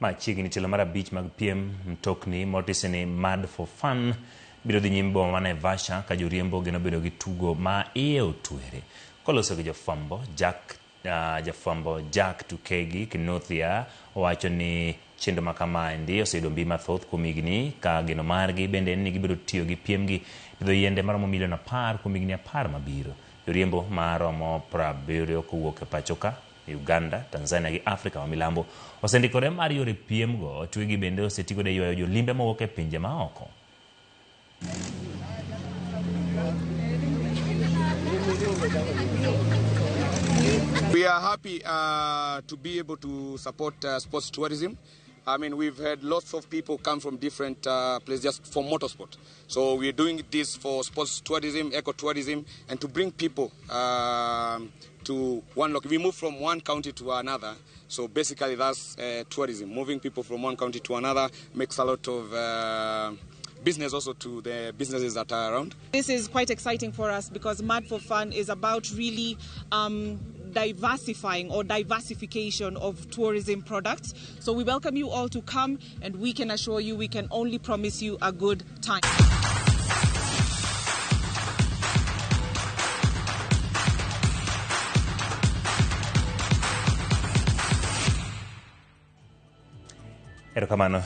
Machiegni tielo mar abich mag piem mtokni motisi ni Mad for Fun biro dhi nyime boma ma Naivasha ka joriembo geno bedo gi tugo ma iye otwere. Koloso gi jofwambo Jack jafwambo Jack Tukegi Kinuthia owacho ni chenro ma kamaendi oseyudo mbi mathoth kuom higni ka geno margi bende en ni gibiro tiyo gi piemgi pidho yiende maromo milion 10 kuom higni 10 mabiro. Joriembo maromo 70 kowuok e pachoka, Uganda, Tanzania gi Afrika ma milambo osendikore mar yore piemgo. Twegi bende osetigodo e ywayo jolimbe mowuok e pinje maoko. We are happy to be able to support sports tourism. I mean, we've had lots of people come from different places just for motorsport. So we're doing this for sports tourism, ecotourism, and to bring people to one location. We move from one county to another. So basically that's tourism. Moving people from one county to another makes a lot of business also to the businesses that are around. This is quite exciting for us because Mad for Fun is about really diversifying or diversification of tourism products. So we welcome you all to come, and we can assure you we can only promise you a good time. Erokamano.